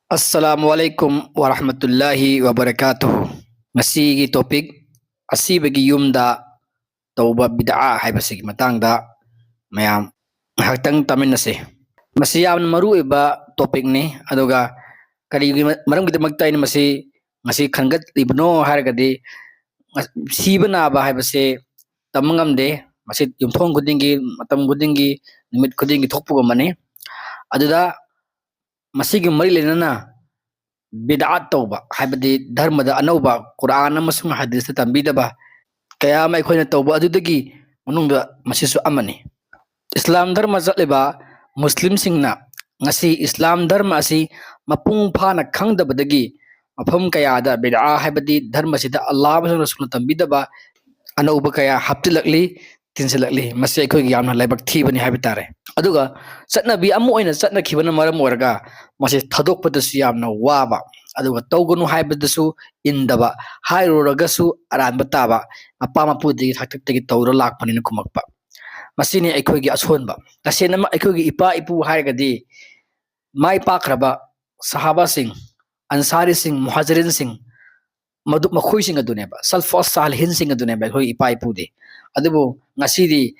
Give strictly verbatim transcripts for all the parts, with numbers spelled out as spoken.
ꯑꯁꯂꯥꯃꯨ ꯑꯂꯩꯀꯨꯝ ꯋꯔꯍꯃꯇꯨꯜꯂꯥꯍꯤ ꯋꯕꯔꯀꯥꯇꯨꯍꯨ꯫ ꯉꯁꯤꯒꯤ topic, ꯑꯁꯤꯕꯒꯤ ꯌꯨꯝꯗ ꯇꯧꯕ ꯕꯤꯗꯑꯥ ꯍꯥꯏꯕꯁꯤꯒꯤ ꯃꯇꯥꯡꯗ ꯃꯌꯥꯝ ꯉꯥꯏꯍꯥꯛꯇꯪ ꯇꯥꯃꯤꯟꯅꯁꯤ꯫ ꯃꯁꯤ ꯌꯥꯝꯅ ꯃꯔꯨꯑꯣꯏꯕ topicꯅꯤ꯫ ꯑꯗꯨꯒ ꯀꯔꯤꯒꯤ ꯃꯔꯝꯒꯤꯗꯃꯛꯇ ꯑꯩꯅ ꯃꯁꯤ ꯉꯁꯤ ꯈꯟꯒꯠꯂꯤꯕꯅꯣ ꯍꯥꯏꯔꯒꯗꯤ, ꯁꯤꯕ ꯅꯥꯕ ꯍꯥꯏꯕꯁꯦ ꯇꯝꯕ ꯉꯝꯗꯦ꯫ ꯃꯁꯤ ꯌꯨꯝꯊꯣꯡ ꯈꯨꯗꯤꯡꯒꯤ, ꯃꯇꯝ ꯈꯨꯗꯤꯡꯒꯤ, ꯅꯨꯃꯤꯠ ꯈꯨꯗꯤꯡꯒꯤ ꯊꯣꯛꯄꯒꯨꯝꯕꯅꯤ꯫ ꯑꯗꯨꯗ ꯃꯁꯤꯒꯤ ꯃꯔꯤ ꯂꯩꯅꯅ ꯕꯤꯗꯑꯥꯠ ꯇꯧꯕ, ꯍꯥꯏꯕꯗꯤ ꯙꯔꯃꯗ ꯑꯅꯧꯕ, ꯀꯨꯔꯥꯟ ꯑꯃꯁꯨꯡ ꯍꯗꯤꯁꯇ ꯇꯝꯕꯤꯗꯕ ꯀꯌꯥ ꯑꯃ ꯑꯩꯈꯣꯏꯅ ꯇꯧꯕ ꯑꯗꯨꯗꯒꯤ ꯃꯅꯨꯡꯗ ꯃꯁꯤꯁꯨ ꯑꯃꯅꯤ꯫ ꯏꯁꯂꯥꯝ ꯙꯔꯃ ꯆꯠꯂꯤꯕ ꯃꯨꯁꯂꯤꯝꯁꯤꯡꯅ ꯉꯁꯤ ꯏꯁꯂꯥꯝ ꯙꯔꯃ ꯑꯁꯤ ꯃꯄꯨꯡ ꯐꯥꯅ ꯈꯪꯗꯕꯗꯒꯤ ꯃꯐꯝ ꯀꯌꯥꯗ ꯕꯤꯗꯑꯥ, ꯍꯥꯏꯕꯗꯤ ꯙꯔꯃꯁꯤꯗ ꯑꯜꯂꯥꯍ ꯑꯃꯁꯨꯡ ꯔꯁꯨꯜꯅ ꯇꯝꯕꯤꯗꯕ ꯑꯅꯧꯕ ꯀꯌꯥ ꯍꯥꯞꯆꯤꯜꯂꯛꯂꯤ, ꯇꯤꯟꯁꯤꯜꯂꯛꯂꯤ꯫ ꯃꯁꯤ ꯑꯩꯈꯣꯏꯒꯤ ꯌꯥꯝꯅ ꯂꯥꯏꯕꯛ ꯊꯤꯕꯅꯤ ꯍꯥꯏꯕ ꯇꯥꯔꯦ꯫ ꯑꯗꯨꯒ ꯆꯠꯅꯕꯤ ꯑꯃ ꯑꯣꯏꯅ ꯆꯠꯅꯈꯤꯕꯅ ꯃꯔꯝ ꯑꯣꯏꯔꯒ ꯃꯁꯤ ꯊꯥꯗꯣꯛꯄꯗꯁꯨ ꯌꯥꯝꯅ ꯋꯥꯕ, ꯑꯗꯨꯒ ꯇꯧꯒꯅꯨ ꯍꯥꯏꯕꯗꯁꯨ ꯏꯟꯗꯕ, ꯍꯥꯏꯔꯨꯔꯒꯁꯨ ꯑꯔꯥꯟꯕ ꯇꯥꯕ, ꯃꯄꯥ ꯃꯄꯨꯗꯒꯤ ꯍꯥꯛꯇꯛꯇꯒꯤ ꯇꯧꯔ ꯂꯥꯛꯄꯅꯤꯅ ꯈꯨꯝꯃꯛꯄ꯫ ꯃꯁꯤꯅꯤ ꯑꯩꯈꯣꯏꯒꯤ ꯑꯁꯣꯟꯕ꯫ ꯇꯁꯦꯡꯅꯃꯛ ꯑꯩꯈꯣꯏꯒꯤ ꯏꯄꯥ ꯏꯄꯨ ꯍꯥꯏꯔꯒꯗꯤ ꯃꯥꯏ ꯄꯥꯛꯈ꯭ꯔꯕ ꯁꯍꯥꯕꯥꯁꯤꯡ, ꯑꯟꯁꯥꯔꯤꯁꯤꯡ, ꯃꯨꯍꯥꯖꯤꯔꯤꯟꯁꯤꯡ, ꯃꯗꯨ ꯃꯈꯣꯏꯁꯤꯡ ꯑꯗꯨꯅꯦꯕ, ꯁꯜꯐ ꯁꯥꯂꯤꯍꯤꯟꯁꯤꯡ ꯑꯗꯨꯅꯦꯕ ꯑꯩꯈꯣꯏ ꯏꯄꯥ ꯏꯄꯨꯗꯤ꯫ ꯑꯗꯨꯕꯨ ꯉꯁꯤꯗꯤ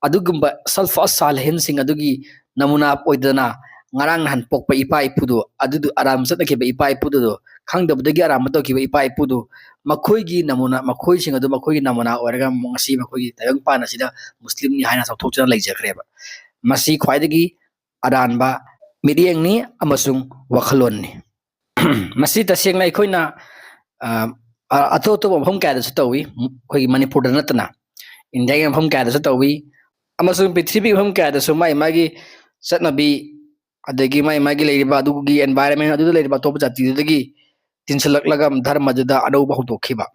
ꯑꯗꯨꯒꯨꯝꯕ ꯁꯜꯐ ꯁꯥꯂꯤꯍꯤꯟꯁꯤꯡ ꯑꯗꯨꯒꯤ ꯅꯃꯨꯅꯥ ꯑꯣꯏꯗꯅ, ꯉꯔꯥꯡ ꯅꯍꯥꯟ ꯄꯣꯛꯄ ꯏꯄꯥ ꯏꯄꯨꯗꯨ, ꯑꯗꯨꯗꯨ ꯑꯔꯥꯟꯕ ꯆꯠꯅꯈꯤꯕ ꯏꯄꯥ ꯏꯄꯨꯗꯨꯗꯣ, ꯈꯪꯗꯕꯗꯒꯤ ꯑꯔꯥꯟꯕ ꯇꯧꯈꯤꯕ ꯏꯄꯥ ꯏꯄꯨꯗꯨ, ꯃꯈꯣꯏꯒꯤ ꯅꯃꯨꯅ, ꯃꯈꯣꯏꯁꯤꯡ ꯑꯗꯨ ꯃꯈꯣꯏꯒꯤ ꯅꯃꯨꯅꯥ ꯑꯣꯏꯔꯒ ꯉꯁꯤ ꯃꯈꯣꯏꯒꯤ ꯇꯥꯏꯕꯪꯄꯥꯟ ꯑꯁꯤꯗ ꯃꯨꯁꯂꯤꯝꯅꯤ ꯍꯥꯏꯅ ꯆꯥꯎꯊꯣꯛꯆꯅ ꯂꯩꯖꯈ꯭ꯔꯦꯕ꯫ ꯃꯁꯤ ꯈ꯭ꯋꯥꯏꯗꯒꯤ ꯑꯔꯥꯟꯕ ꯃꯤꯠꯌꯦꯡꯅꯤ ꯑꯃꯁꯨꯡ ꯋꯥꯈꯜꯂꯣꯟꯅꯤ꯫ ꯃꯁꯤ ꯇꯁꯦꯡꯅ ꯑꯩꯈꯣꯏꯅ, ꯑ, ꯑ, ꯑꯇꯣꯞ ꯑꯇꯣꯞꯄ ꯃꯐꯝ ꯀꯌꯥꯗꯁꯨ ꯇꯧꯏ, ꯑꯩꯈꯣꯏꯒꯤ ꯃꯅꯤꯄꯨꯔꯗ ꯅꯠꯇꯅ ꯏꯟꯗꯤꯌꯥꯒꯤ ꯃꯐꯝ ꯀꯌꯥꯗꯁꯨ ꯇꯧꯏ, ꯑꯃꯁꯨꯡ ꯄ꯭ꯔꯤꯊꯤꯕꯤꯒꯤ ꯃꯐꯝ ꯀꯌꯥꯗꯁꯨ ꯃꯥꯒꯤ ꯃꯥꯒꯤ ꯆꯠꯅꯕꯤ, ꯑꯗꯒꯤ ꯃꯥꯒꯤ ꯃꯥꯒꯤ ꯂꯩꯔꯤꯕ ꯑꯗꯨꯒꯤ environment ꯑꯗꯨꯗ ꯂꯩꯔꯤꯕ ꯑꯇꯣꯞꯄ ꯖꯥꯇꯤꯗꯨꯗꯒꯤ ꯇꯤꯟꯁꯤꯜꯂꯛꯂꯒ ꯙꯔꯃꯗꯨꯗ ꯑꯅꯧꯕ ꯍꯧꯗꯣꯛꯈꯤꯕ꯫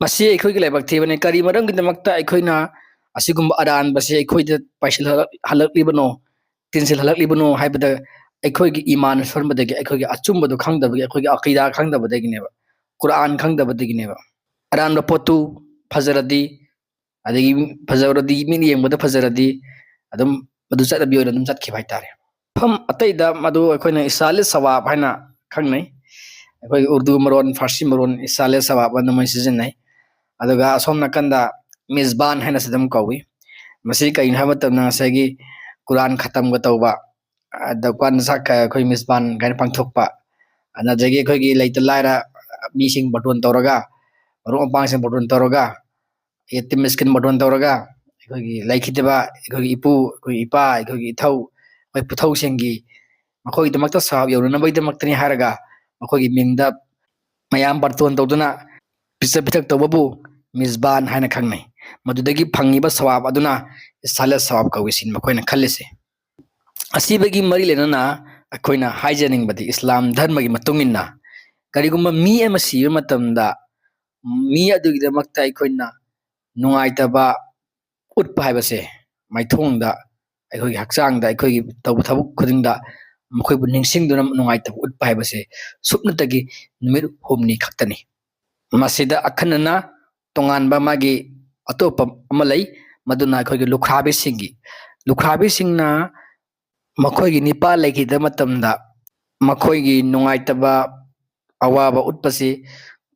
ꯃꯁꯤ ꯑꯩꯈꯣꯏꯒꯤ ꯂꯥꯏꯕꯛ ꯊꯤꯕꯅꯤ꯫ ꯀꯔꯤ ꯃꯔꯝꯒꯤꯗꯃꯛꯇ ꯑꯩꯈꯣꯏꯅ ꯑꯁꯤꯒꯨꯝꯕ ꯑꯔꯥꯟꯕꯁꯤ ꯑꯩꯈꯣꯏꯗ ꯄꯥꯏꯁꯤꯜꯍꯜꯂꯛꯂꯤꯕꯅꯣ, ꯇꯤꯟꯁꯤꯜꯍꯜꯂꯛꯂꯤꯕꯅꯣ ꯍꯥꯏꯕꯗ, ꯑꯩꯈꯣꯏꯒꯤ ꯏꯃꯥꯟ ꯁꯣꯟꯕꯗꯒꯤ, ꯑꯩꯈꯣꯏꯒꯤ ꯑꯆꯨꯝꯕꯗꯣ ꯈꯪꯗꯕꯒꯤ, ꯑꯩꯈꯣꯏꯒꯤ ꯑꯀꯤꯗꯥ ꯈꯪꯗꯕꯗꯒꯤꯅꯦꯕ, ꯀꯨꯔꯥꯟ ꯈꯪꯗꯕꯗꯒꯤꯅꯦꯕ꯫ ꯑꯔꯥꯟꯕ ꯄꯣꯠꯇꯨ ꯐꯖꯔꯗꯤ, ꯑꯗꯒꯤ ꯐꯖꯔꯗꯤ, ꯃꯤꯅ ꯌꯦꯡꯕꯗ ꯐꯖꯔꯗꯤ, ꯑꯗꯨꯝ ꯃꯗꯨ ꯆꯠꯅꯕꯤ ꯑꯣꯏꯅ ꯑꯗꯨꯝ ꯆꯠꯈꯤꯕ ꯍꯥꯏꯇꯥꯔꯦ꯫ ꯃꯐꯝ ꯑꯇꯩꯗ ꯃꯗꯨ ꯑꯩꯈꯣꯏꯅ ꯏꯁꯥꯂꯦ ꯁꯋꯥꯕ ꯍꯥꯏꯅ ꯈꯪꯅꯩ꯫ ꯑꯩꯈꯣꯏꯒꯤ ꯎꯔꯗꯨ ꯃꯔꯣꯟ, ꯐꯥꯔꯁꯤ ꯃꯔꯣꯟ ꯏꯁꯥꯂꯦ ꯁꯋꯥꯕ ꯑꯗꯨꯃꯥꯏꯅ ꯁꯤꯖꯤꯟꯅꯩ꯫ ꯑꯗꯨꯒ ꯑꯁꯣꯝ ꯅꯥꯀꯟꯗ ꯃꯤꯖꯕꯥꯟ ꯍꯥꯏꯅꯁꯨ ꯑꯗꯨꯝ ꯀꯧꯏ꯫ ꯃꯁꯤ ꯀꯩꯅꯣ ꯍꯥꯏꯕ ꯃꯇꯝꯗ ꯉꯁꯥꯏꯒꯤ ꯀꯨꯔꯥꯟ ꯈꯇꯝꯒ ꯇꯧꯕ, ꯑꯗ ꯀ꯭ꯋꯥꯟ ꯁꯥꯛ ꯑꯩꯈꯣꯏ ꯃꯤꯖꯕꯥꯟ ꯀꯥꯏꯅ ꯄꯥꯡꯊꯣꯛꯄ, ꯑꯗꯒꯤ ꯑꯩꯈꯣꯏꯒꯤ ꯂꯩꯇ ꯂꯥꯏꯔ ꯃꯤꯁꯤꯡ ꯕꯥꯔꯇꯣꯟ ꯇꯧꯔꯒ, ꯃꯔꯨꯞ ꯃꯄꯥꯡꯁꯤꯡ ꯕꯥꯔꯇꯣꯟ ꯇꯧꯔꯒ, ꯌꯦꯇꯤꯝ ꯃꯤꯁꯀꯤꯟ ꯕꯥꯔꯇꯣꯟ ꯇꯧꯔꯒ, ꯑꯩꯈꯣꯏꯒꯤ ꯂꯩꯈꯤꯗꯕ ꯑꯩꯈꯣꯏꯒꯤ ꯏꯄꯨ, ꯑꯩꯈꯣꯏꯒꯤ ꯏꯄꯥ, ꯑꯩꯈꯣꯏꯒꯤ ꯏꯊꯧ, ꯑꯩꯈꯣꯏ ꯄꯨꯊꯧꯁꯤꯡꯒꯤ, ꯃꯈꯣꯏꯒꯤꯗꯃꯛꯇ ꯁꯋꯥꯕ ꯌꯧꯅꯅꯕꯒꯤꯗꯃꯛꯇꯅꯤ ꯍꯥꯏꯔꯒ ꯃꯈꯣꯏꯒꯤ ꯃꯤꯡꯗ ꯃꯌꯥꯝ ꯕꯥꯔꯇꯣꯟ ꯇꯧꯗꯨꯅ ꯄꯤꯖ ꯄꯤꯊꯛ ꯇꯧꯕꯕꯨ ꯃꯤꯖꯕꯥꯟ ꯍꯥꯏꯅ ꯈꯪꯅꯩ꯫ ꯃꯗꯨꯗꯒꯤ ꯐꯪꯉꯤꯕ ꯁꯋꯥꯕ ꯑꯗꯨꯅ ꯏꯁꯥꯂꯦ ꯁꯋꯥꯕ ꯀꯧꯏ ꯁꯤꯅꯤ ꯃꯈꯣꯏꯅ ꯈꯜꯂꯤꯁꯦ꯫ ꯑꯁꯤꯕꯒꯤ ꯃꯔꯤ ꯂꯩꯅꯅ ꯑꯩꯈꯣꯏꯅ ꯍꯥꯏꯖꯅꯤꯡꯕꯗꯤ, ꯏꯁꯂꯥꯝ ꯙꯔꯃꯒꯤ ꯃꯇꯨꯡ ꯏꯟꯅ ꯀꯔꯤꯒꯨꯝꯕ ꯃꯤ ꯑꯃ ꯁꯤꯕ ꯃꯇꯝꯗ ꯃꯤ ꯑꯗꯨꯒꯤꯗꯃꯛꯇ ꯑꯩꯈꯣꯏꯅ ꯅꯨꯡꯉꯥꯏꯇꯕ ꯎꯠꯄ ꯍꯥꯏꯕꯁꯦ, ꯃꯥꯏꯊꯣꯡꯗ, ꯑꯩꯈꯣꯏꯒꯤ ꯍꯛꯆꯥꯡꯗ, ꯑꯩꯈꯣꯏꯒꯤ ꯇꯧꯕ ꯊꯕꯛ ꯈꯨꯗꯤꯡꯗ ꯃꯈꯣꯏꯕꯨ ꯅꯤꯡꯁꯤꯡꯗꯨꯅ ꯅꯨꯡꯉꯥꯏꯇꯕ ꯎꯠꯄ ꯍꯥꯏꯕꯁꯦ ꯁꯨꯞꯅꯇꯒꯤ ꯅꯨꯃꯤꯠ ꯍꯨꯝꯅꯤ ꯈꯛꯇꯅꯤ꯫ ꯃꯁꯤꯗ ꯑꯈꯟꯅꯅ ꯇꯣꯉꯥꯟꯕ ꯃꯥꯒꯤ ꯑꯇꯣꯞꯄ ꯑꯃ ꯂꯩ, ꯃꯗꯨꯅ ꯑꯩꯈꯣꯏꯒꯤ ꯂꯨꯈ꯭ꯔꯥꯕꯤꯁꯤꯡꯒꯤ, ꯂꯨꯈ꯭ꯔꯥꯕꯤꯁꯤꯡꯅ ꯃꯈꯣꯏꯒꯤ ꯅꯤꯄꯥ ꯂꯩꯈꯤꯗꯕ ꯃꯇꯝꯗ ꯃꯈꯣꯏꯒꯤ ꯅꯨꯡꯉꯥꯏꯇꯕ ꯑꯋꯥꯕ ꯎꯠꯄꯁꯤ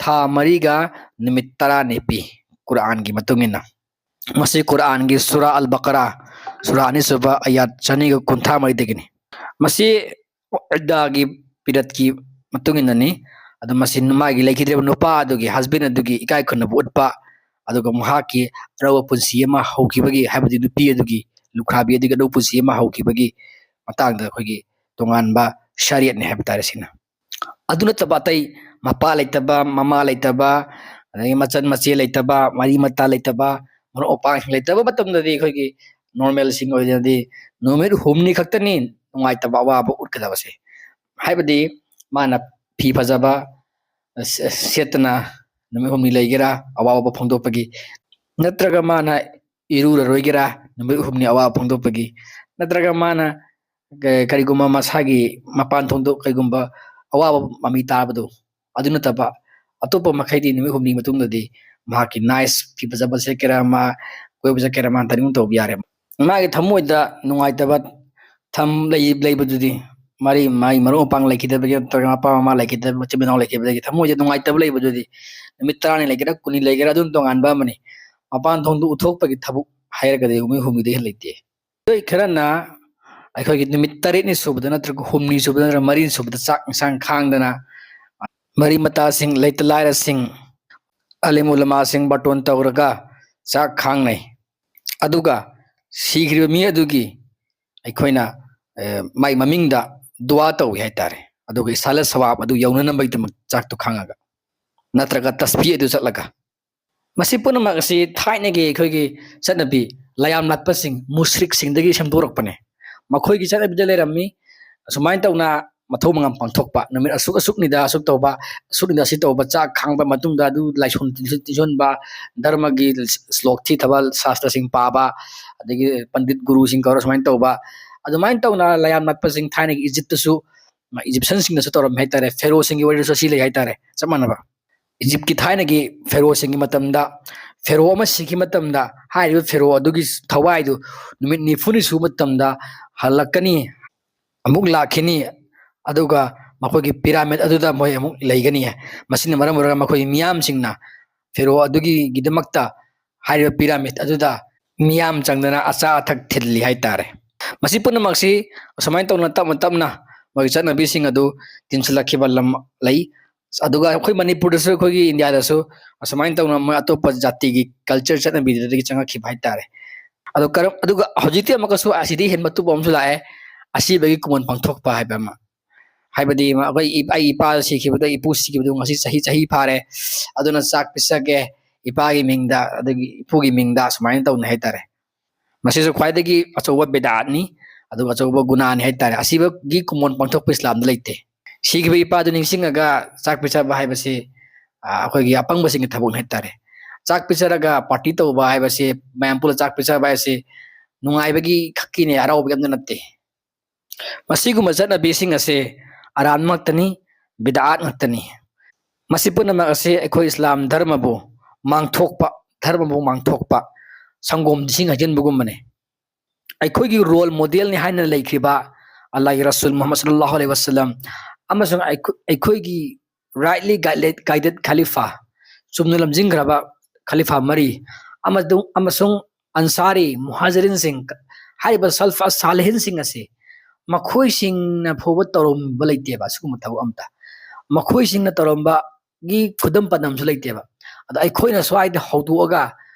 ꯊꯥ ꯃꯔꯤꯒ ꯅꯨꯃꯤꯠ ꯇꯔꯥꯅꯤ ꯄꯤ, ꯀꯨꯔꯥꯟꯒꯤ ꯃꯇꯨꯡ ꯏꯟꯅ꯫ ꯃꯁꯤ ꯀꯨꯔꯥꯟꯒꯤ ꯁꯨꯔꯥ ꯑꯜ ꯕꯀꯔꯥ, ꯁꯨꯔꯥ ꯑꯅꯤꯁꯨꯕ, ꯑꯌꯥꯠ ꯆꯅꯤꯒ ꯀꯨꯟꯊ꯭ꯔꯥ ꯃꯔꯤꯗꯒꯤꯅꯤ꯫ ꯃꯁꯤ ꯏꯗꯥꯒꯤ ꯄꯤꯔꯠꯀꯤ ꯃꯇꯨꯡ ꯏꯟꯅꯅꯤ꯫ ꯑꯗꯨ ꯃꯁꯤ ꯃꯥꯒꯤ ꯂꯩꯈꯤꯗ꯭ꯔꯤꯕ ꯅꯨꯄꯥ ꯑꯗꯨꯒꯤ, ꯍꯁꯕꯦꯟ ꯑꯗꯨꯒꯤ ꯏꯀꯥꯏ ꯈꯨꯝꯅꯕ ꯎꯠꯄ, ꯑꯗꯨꯒ ꯃꯍꯥꯛꯀꯤ ꯑꯅꯧꯕ ꯄꯨꯟꯁꯤ ꯑꯃ ꯍꯧꯈꯤꯕꯒꯤ, ꯍꯥꯏꯕꯗꯤ ꯅꯨꯄꯤ ꯑꯗꯨꯒꯤ, ꯂꯨꯈ꯭ꯔꯥꯕꯤ ꯑꯗꯨꯒꯤ ꯑꯅꯧꯕ ꯄꯨꯟꯁꯤ ꯑꯃ ꯍꯧꯈꯤꯕꯒꯤ ꯃꯇꯥꯡꯗ ꯑꯩꯈꯣꯏꯒꯤ ꯇꯣꯉꯥꯟꯕ ꯁꯔꯤꯌꯠꯅꯤ ꯍꯥꯏꯕ ꯇꯥꯔꯦ ꯁꯤꯅ꯫ ꯑꯗꯨ ꯅꯠꯇꯕ ꯑꯇꯩ ꯃꯄꯥ ꯂꯩꯇꯕ, ꯃꯃꯥ ꯂꯩꯇꯕ, ꯑꯗꯒꯤ ꯃꯆꯟ ꯃꯆꯦ ꯂꯩꯇꯕ, ꯃꯔꯤ ꯃꯇꯥ ꯂꯩꯇꯕ, ꯃꯔꯨꯞ ꯃꯄꯥꯡꯁꯤꯡ ꯂꯩꯇꯕ ꯃꯇꯝꯗꯗꯤ ꯑꯩꯈꯣꯏꯒꯤ ꯅꯣꯔꯃꯦꯜꯁꯤꯡ ꯑꯣꯏꯔꯗꯤ ꯅꯨꯃꯤꯠ ꯍꯨꯝꯅꯤ ꯈꯛꯇꯅꯤ ꯅꯨꯡꯉꯥꯏꯇꯕ ꯑꯋꯥꯕ ꯎꯠꯀꯗꯕꯁꯦ꯫ ꯍꯥꯏꯕꯗꯤ ꯃꯥꯅ ꯐꯤ ꯐꯖꯕ ꯁꯦ-, ꯁꯦꯠꯇꯅ ꯅꯨꯃꯤꯠ ꯍꯨꯝꯅꯤ ꯂꯩꯒꯦꯔꯥ, ꯑꯋꯥꯕ ꯐꯣꯡꯗꯣꯛꯄꯒꯤ, ꯅꯠꯇ꯭ꯔꯒ ꯃꯥꯅ ꯏꯔꯨꯔꯔꯣꯏꯒꯦꯔꯥ, ꯅꯨꯃꯤꯠ ꯍꯨꯝꯅꯤ ꯑꯋꯥꯕ ꯐꯣꯡꯗꯣꯛꯄꯒꯤ, ꯅꯠꯇ꯭ꯔꯒ ꯃꯥꯅ ꯀ-, ꯀꯔꯤꯒꯨꯝꯕ ꯃꯁꯥꯒꯤ ꯃꯄꯥꯟ ꯊꯣꯡꯗꯣꯛ ꯀꯩꯒꯨꯝꯕ ꯑꯋꯥꯕ ꯃꯃꯤ ꯇꯥꯕꯗꯣ, ꯑꯗꯨ ꯅꯠꯇꯕ ꯑꯇꯣꯞꯄ ꯃꯈꯩꯗꯤ ꯅꯨꯃꯤꯠ ꯍꯨꯝꯅꯤ ꯃꯇꯨꯡꯗꯗꯤ ꯃꯍꯥꯛꯀꯤ ꯅꯥꯏꯁ ꯐꯤ ꯐꯖꯕ ꯁꯦꯠꯀꯦꯔꯥ, ꯃꯥ ꯀꯣꯏꯕ ꯆꯠꯀꯦꯔꯥ, ꯃꯥ ꯇꯥꯅꯤꯡ ꯇꯧꯕ ꯌꯥꯔꯦ꯫ ꯃꯥꯒꯤ ꯊꯃꯣꯏꯗ ꯅꯨꯡꯉꯥꯏꯇꯕ ꯊꯝ ꯂꯩ ꯂꯩꯕꯗꯨꯗꯤ, ꯃꯔꯤ ꯃꯥꯏ ꯃꯔꯨꯞ ꯃꯄꯥꯡ ꯂꯩꯈꯤꯗꯕꯒꯤ ꯅꯠꯇ꯭ꯔꯒ ꯃꯄꯥ ꯃꯃꯥ ꯂꯩꯈꯤꯗꯕ, ꯃꯆꯤꯟ ꯃꯅꯥꯎ ꯂꯩꯈꯤꯕꯗꯒꯤ ꯊꯃꯣꯏꯁꯦ ꯅꯨꯡꯉꯥꯏꯇꯕ ꯂꯩꯕꯗꯨꯗꯤ, ꯅꯨꯃꯤꯠ ꯇꯔꯥꯅꯤ ꯂꯩꯒꯦꯔꯥ ꯀꯨꯟꯅꯤ ꯂꯩꯒꯦꯔꯥ ꯑꯗꯨꯝ ꯇꯣꯉꯥꯟꯕ ꯑꯃꯅꯤ꯫ ꯃꯄꯥꯟ ꯊꯣꯡꯗ ꯎꯠꯊꯣꯛꯄꯒꯤ ꯊꯕꯛ ꯍꯥꯏꯔꯒꯗꯤ ꯅꯨꯃꯤꯠ ꯍꯨꯝꯅꯤꯗꯒꯤ ꯍꯦꯟꯅ ꯂꯩꯇꯦ꯫ ꯃꯤꯑꯣꯏ ꯈꯔꯅ ꯑꯩꯈꯣꯏꯒꯤ ꯅꯨꯃꯤꯠ ꯇꯔꯦꯠꯅꯤ ꯁꯨꯕꯗ ꯅꯠꯇ꯭ꯔꯒ ꯍꯨꯝꯅꯤ ꯁꯨꯕꯗ ꯅꯠꯇ꯭ꯔꯒ ꯃꯔꯤꯅꯤ ꯁꯨꯕꯗ ꯆꯥꯛ ꯏꯟꯁꯥꯡ ꯈꯥꯡꯗꯅ, ꯃꯔꯤ ꯃꯇꯥꯁꯤꯡ, ꯂꯩꯇ ꯂꯥꯏꯔꯁꯤꯡ, ꯑꯂꯤꯝ ꯎꯂꯃꯥꯁꯤꯡ ꯕꯥꯔꯇꯣꯟ ꯇꯧꯔꯒ ꯆꯥꯛ ꯈꯥꯡꯅꯩ꯫ ꯑꯗꯨꯒ ꯁꯤꯈ꯭ꯔꯤꯕ ꯃꯤ ꯑꯗꯨꯒꯤ ꯑꯩꯈꯣꯏꯅ, ꯑꯦ, ꯃꯥꯏ ꯃꯃꯤꯡꯗ ꯗꯨꯋꯥ ꯇꯧꯏ ꯍꯥꯏꯇꯥꯔꯦ꯫ ꯑꯗꯨꯒ ꯏꯁꯥꯂ ꯁꯋꯥꯕ ꯑꯗꯨ ꯌꯧꯅꯅꯕꯒꯤꯗꯃꯛ ꯆꯥꯛꯇꯨ ꯈꯥꯡꯉꯒ, ꯅꯠꯇ꯭ꯔꯒ ꯇꯁꯕꯤꯍ ꯑꯗꯨ ꯆꯠꯂꯒ꯫ ꯃꯁꯤ ꯄꯨꯝꯅꯃꯛ ꯑꯁꯤ ꯊꯥꯏꯅꯒꯤ ꯑꯩꯈꯣꯏꯒꯤ ꯆꯠꯅꯕꯤ, ꯂꯥꯏꯌꯥꯝ ꯂꯥꯠꯄꯁꯤꯡ, ꯃꯨꯁ꯭ꯔꯤꯛꯁꯤꯡꯗꯒꯤ ꯁꯦꯝꯗꯣꯔꯛꯄꯅꯦ꯫ ꯃꯈꯣꯏꯒꯤ ꯆꯠꯅꯕꯤꯗ ꯂꯩꯔꯝꯃꯤ, ꯑꯁꯨꯃꯥꯏꯅ ꯇꯧꯅ ꯃꯊꯧ ꯃꯉꯝ ꯄꯥꯡꯊꯣꯛꯄ, ꯅꯨꯃꯤꯠ ꯑꯁꯨꯛ ꯑꯁꯨꯛꯅꯤꯗ ꯑꯁꯨꯛ ꯇꯧꯕ, ꯑꯁꯨꯛꯅꯤꯗ ꯑꯁꯤ ꯇꯧꯕ, ꯆꯥꯛ ꯈꯥꯡꯕ ꯃꯇꯨꯡꯗ ꯑꯗꯨ ꯂꯥꯏꯁꯣꯟ ꯇꯤꯟꯁꯤꯟ-, ꯇꯤꯟꯁꯤꯟꯕ, ꯙꯔꯃꯒꯤ ꯁ꯭ꯂꯣꯛ ꯊꯤꯊꯕ, ꯁꯥꯁꯇ꯭ꯔꯁꯤꯡ ꯄꯥꯕ, ꯑꯗꯒꯤ ꯄꯟꯗꯤꯠ ꯒꯨꯔꯨꯁꯤꯡ ꯀꯧꯔ ꯁꯨꯃꯥꯏꯅ ꯇꯧꯕ, ꯑꯗꯨꯃꯥꯏꯅ ꯇꯧꯅ ꯂꯥꯏꯌꯥꯝ ꯂꯥꯠꯄꯁꯤꯡ ꯊꯥꯏꯅꯒꯤ ꯏꯖꯤꯞꯇꯁꯨ, ꯏꯖꯤꯞꯁꯤꯌꯟꯁꯤꯡꯅꯁꯨ ꯇꯧꯔꯝꯃꯤ ꯍꯥꯏꯇꯥꯔꯦ꯫ ꯐꯦꯔꯣꯁꯤꯡꯒꯤ ꯋꯥꯔꯤꯗꯁꯨ ꯑꯁꯤ ꯂꯩ ꯍꯥꯏꯇꯥꯔꯦ, ꯆꯞ ꯃꯥꯟꯅꯕ꯫ ꯏꯖꯤꯞꯀꯤ ꯊꯥꯏꯅꯒꯤ ꯐꯦꯔꯣꯁꯤꯡꯒꯤ ꯃꯇꯝꯗ, ꯐꯦꯔꯣ ꯑꯃ ꯁꯤꯈꯤꯕ ꯃꯇꯝꯗ, ꯍꯥꯏꯔꯤꯕ ꯐꯦꯔꯣ ꯑꯗꯨꯒꯤ ꯊꯋꯥꯏꯗꯨ ꯅꯨꯃꯤꯠ ꯅꯤꯐꯨꯅꯤ ꯁꯨꯕ ꯃꯇꯝꯗ ꯍꯜꯂꯛꯀꯅꯤ, ꯑꯃꯨꯛ ꯂꯥꯛꯈꯤꯅꯤ, ꯑꯗꯨꯒ ꯃꯈꯣꯏꯒꯤ ꯄꯤꯔꯥꯃꯤꯗ ꯑꯗꯨꯗ ꯃꯣꯏ ꯑꯃꯨꯛ ꯂꯩꯒꯅꯤ꯫ ꯃꯁꯤꯅ ꯃꯔꯝ ꯑꯣꯏꯔꯒ ꯃꯈꯣꯏ ꯃꯤꯌꯥꯝꯁꯤꯡꯅ ꯐꯦꯔꯣ ꯑꯗꯨꯒꯤꯗꯃꯛꯇ ꯍꯥꯏꯔꯤꯕ ꯄꯤꯔꯥꯃꯤꯗ ꯑꯗꯨꯗ ꯃꯤꯌꯥꯝ ꯆꯪꯗꯅ ꯑꯆꯥ ꯑꯊꯛ ꯊꯤꯜꯂꯤ ꯍꯥꯏꯇꯥꯔꯦ꯫ ꯃꯁꯤ ꯄꯨꯝꯅꯃꯛꯁꯤ ꯑꯁꯨꯃꯥꯏꯅ ꯇꯧꯅ ꯇꯞꯅ ꯇꯞꯅ ꯃꯣꯏꯒꯤ ꯆꯠꯅꯕꯤꯁꯤꯡ ꯑꯗꯨ ꯇꯤꯟꯁꯤꯜꯂꯛꯈꯤꯕ ꯂꯝ ꯂꯩ꯫ ꯑꯗꯨꯒ ꯑꯩꯈꯣꯏ ꯃꯅꯤꯄꯨꯔꯗꯁꯨ, ꯑꯩꯈꯣꯏꯒꯤ ꯏꯟꯗꯤꯌꯥꯗꯁꯨ ꯑꯁꯨꯃꯥꯏꯅ ꯇꯧꯅ ꯃꯣꯏ ꯑꯇꯣꯞꯄ ꯖꯥꯇꯤꯒꯤ ꯀꯜꯆꯔ ꯆꯠꯅꯕꯤꯗꯨꯗꯒꯤ ꯆꯪꯉꯛꯈꯤꯕ ꯍꯥꯏꯇꯥꯔꯦ꯫ ꯑꯗꯣ ꯀꯔꯝ-, ꯑꯗꯨꯒ ꯍꯧꯖꯤꯛꯇꯤ ꯑꯃꯨꯛꯀꯁꯨ ꯑꯁꯤꯗꯤ ꯍꯦꯟꯕ ꯑꯇꯣꯞꯄ ꯑꯃꯁꯨ ꯂꯥꯛꯑꯦ, ꯑꯁꯤꯕꯒꯤ ꯀꯨꯝꯑꯣꯟ ꯄꯥꯡꯊꯣꯛꯄ ꯍꯥꯏꯕ ꯑꯃ꯫ ꯍꯥꯏꯕꯗꯤ ꯃ-, ꯑꯩꯈꯣꯏ ꯏ-, ꯑꯩ ꯏꯄꯥ ꯁꯤꯈꯤꯕꯗꯣ, ꯏꯄꯨ ꯁꯤꯈꯤꯕꯗꯣ ꯉꯁꯤ ꯆꯍꯤ, ꯆꯍꯤ ꯐꯥꯔꯦ, ꯑꯗꯨꯅ ꯆꯥꯛ ꯄꯤꯖꯒꯦ ꯏꯄꯥꯒꯤ ꯃꯤꯡꯗ, ꯑꯗꯒꯤ ꯏꯄꯨꯒꯤ ꯃꯤꯡꯗ, ꯁꯨꯃꯥꯏꯅ ꯇꯧꯅꯩ ꯍꯥꯏꯇꯥꯔꯦ꯫ ꯃꯁꯤꯁꯨ ꯈ꯭ꯋꯥꯏꯗꯒꯤ ꯑꯆꯧꯕ ꯕꯤꯗꯥꯠꯅꯤ, ꯑꯗꯨꯒ ꯑꯆꯧꯕ ꯒꯨꯅꯥꯅꯤ ꯍꯥꯏꯇꯥꯔꯦ꯫ ꯑꯁꯤꯕꯒꯤ ꯀꯨꯝꯑꯣꯟ ꯄꯥꯡꯊꯣꯛꯄ ꯏꯁꯂꯥꯝꯗ ꯂꯩꯇꯦ꯫ ꯁꯤꯈꯤꯕ ꯏꯄꯥꯗꯨ ꯅꯤꯡꯁꯤꯡꯉꯒ ꯆꯥꯛ ꯄꯤꯖꯕ ꯍꯥꯏꯕꯁꯤ, ꯑ, ꯑꯩꯈꯣꯏꯒꯤ ꯑꯄꯪꯕꯁꯤꯡꯒꯤ ꯊꯕꯛꯅꯤ ꯍꯥꯏꯇꯥꯔꯦ꯫ ꯆꯥꯛ ꯄꯤꯖꯔꯒ ꯄꯥꯔꯇꯤ ꯇꯧꯕ ꯍꯥꯏꯕꯁꯤ, ꯃꯌꯥꯝ ꯄꯨꯟꯅ ꯆꯥꯛ ꯄꯤꯖꯕ ꯍꯥꯏꯕꯁꯤ ꯅꯨꯡꯉꯥꯏꯕꯒꯤ ꯈꯛꯀꯤꯅꯦ, ꯍꯔꯥꯎꯕꯒꯤ ꯑꯝꯇ ꯅꯠꯇꯦ꯫ ꯃꯁꯤꯒꯨꯝꯕ ꯆꯠꯅꯕꯤꯁꯤꯡ ꯑꯁꯦ ꯑꯔꯥꯟꯕ ꯉꯥꯛꯇꯅꯤ, ꯕꯤꯗꯥꯠ ꯉꯥꯛꯇꯅꯤ꯫ ꯃꯁꯤ ꯄꯨꯝꯅꯃꯛ ꯑꯁꯤ ꯑꯩꯈꯣꯏ ꯏꯁꯂꯥꯝ ꯙꯔꯃꯕꯨ ꯃꯥꯡꯊꯣꯛꯄ, ꯙꯔꯃꯕꯨ ꯃꯥꯡꯊꯣꯛꯄ, ꯁꯪꯒꯣꯝ ꯏꯁꯤꯡ ꯍꯩꯖꯤꯟꯕꯒꯨꯝꯕꯅꯤ꯫ ꯑꯩꯈꯣꯏꯒꯤ ꯔꯣꯜ ꯃꯣꯗꯦꯜꯅꯤ ꯍꯥꯏꯅ ꯂꯩꯈ꯭ꯔꯤꯕ ꯑꯜꯂꯥꯍꯒꯤ ꯔꯁꯨꯜ ꯃꯨꯍꯝꯃꯗ ꯁꯜꯂꯜꯂꯥꯍꯨ ꯑꯂꯩꯍꯤ ꯋꯥꯁꯜꯂꯝ ꯑꯃꯁꯨꯡ ꯑꯩꯈꯣꯏ- ꯑꯩꯈꯣꯏꯒꯤ ꯔꯥꯏꯠꯂꯤ ꯒꯥꯏꯗꯦꯠ ꯈꯂꯤꯐꯥ, ꯆꯨꯝꯅ ꯂꯝꯖꯤꯡꯈ꯭ꯔꯕ ꯈꯂꯤꯐꯥ ꯃꯔꯤ ꯑꯃꯁꯨꯡ ꯑꯃꯁꯨꯡ ꯑꯟꯁꯥꯔꯤ ꯃꯨꯍꯥꯖꯤꯔꯤꯟꯁꯤꯡ, ꯍꯥꯏꯔꯤꯕ ꯁꯜꯐ ꯁꯥꯂꯤꯍꯤꯟꯁꯤꯡ ꯑꯁꯤ ꯃꯈꯣꯏꯁꯤꯡꯅ ꯐꯥꯎꯕ ꯇꯧꯔꯝꯕ ꯂꯩꯇꯦꯕ꯫ ꯑꯁꯤꯒꯨꯝꯕ ꯊꯕꯛ ꯑꯝꯇ ꯃꯈꯣꯏꯁꯤꯡꯅ ꯇꯧꯔꯝꯕꯒꯤ ꯈꯨꯗꯝ ꯄꯟꯗꯝꯁꯨ ꯂꯩꯇꯦꯕ꯫ ꯑꯗꯣ ꯑꯩꯈꯣꯏꯅ ꯁ꯭ꯋꯥꯏꯗ ꯍꯧꯗꯣꯛꯑꯒ